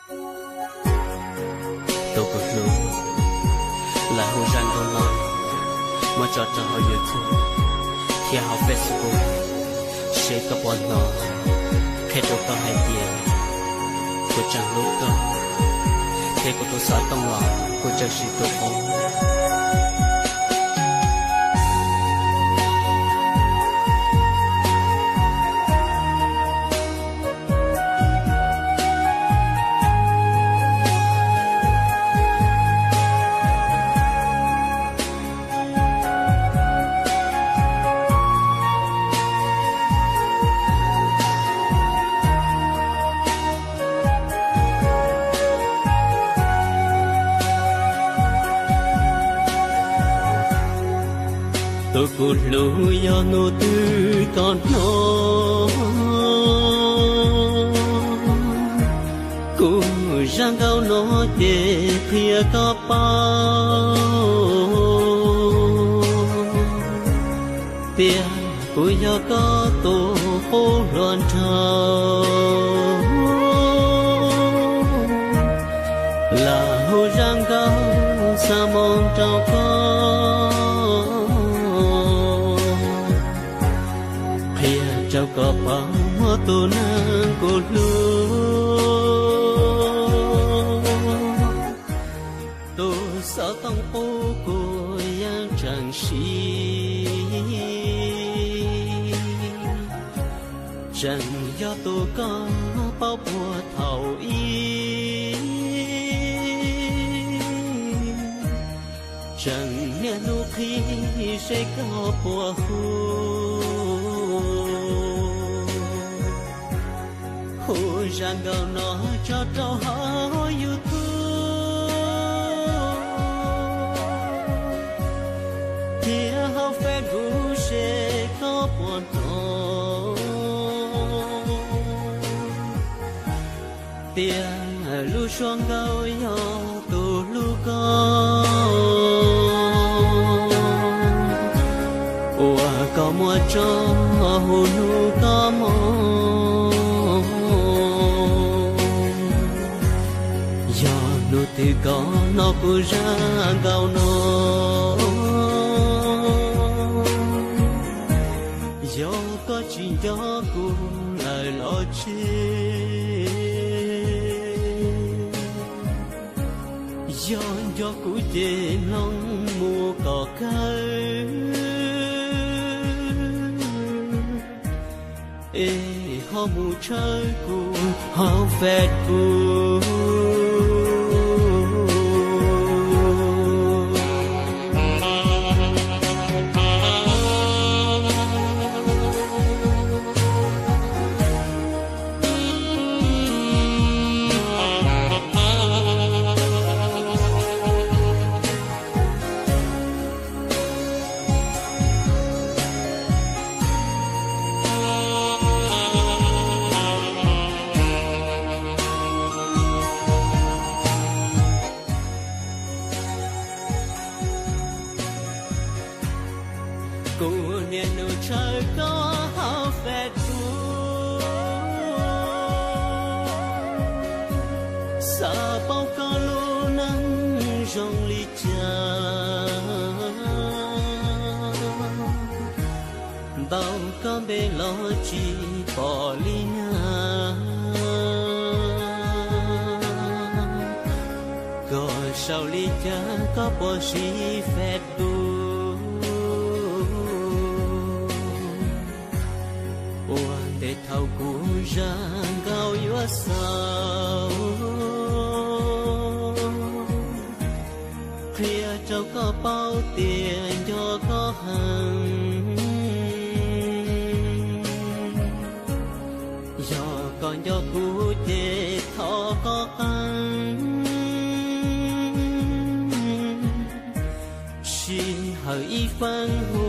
Tus kuv hlub, lawv hu zaj nkauj no muab tso rau hauv YouTube thiab hauv Facebook, seb koj puas hnov, qhia rau koj hais tias kuv tseem hlub koj, thiab kuv tus xov tooj los kuv tseem siv tus qub. Tus kuv hlub, yog hnub twg koj hnov kuv zaj nkauj no ces qhia koj paub tias kuv yog koj tus qub hluas nraug. Lawv hu zaj nkauj xa moo rau koj, qhia rau koj paub tus neeg kuv hlub. Tus xov tooj qub kuv yeej tseem siv, tseem yog tus koj paub puag thaum ub, tseem niaj hnub qhib seb koj puas hu. Hu zaj nkauj no tso rau hauv YouTube thiab hauv Facebook seb koj puas hnov tias lub suab nkauj yog tus hlub koj uas koj muab tso hu hnub koj mus. Yog hnub twg koj hnov kuv zaj nkauj no, yog koj tsis nco kuv lawm los tsis, yog nco kuv ces mloog mus kom kawg, es ho mus tshawb kuv hauv Facebook. Kuv niaj hnub tshawb koj hauv Facebook, xav paub koj lub neej zoo li cas, ntaus koj npe los tsis pom li na. Koj sau li cas, koj puas siv Facebook? Ua ntej thaum kuv zaj nkauj yuav xaus, qhia rau koj paub tias nco koj heev. Yog koj nco kuv ces thov koj qee sij hawm ib feeb hu